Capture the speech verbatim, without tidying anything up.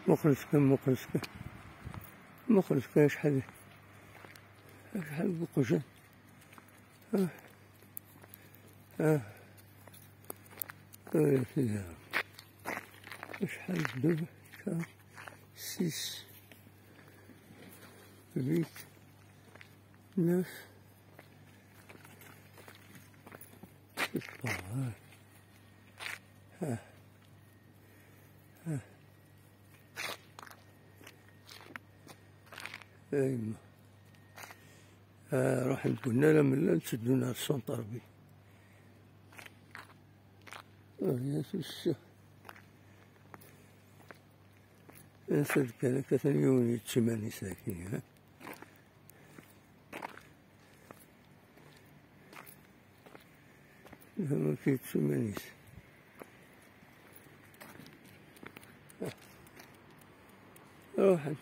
Muqlet kan, muqlet kan. Muqlet kan acḥal, acḥal n iqjan. Ah. Ah. Ah, ya sidi. Acḥal n ddeb? Car, six, huit, neuf. Ah. Ah. Ah. Ayma. Ah, ruḥen wunnar am llan tteddun ar Centre-ville. Ah, ya tussa. Ata-d kan akka, atan yiwen yettuman-is daki, ha? Atan yettuman-is. Ruḥen.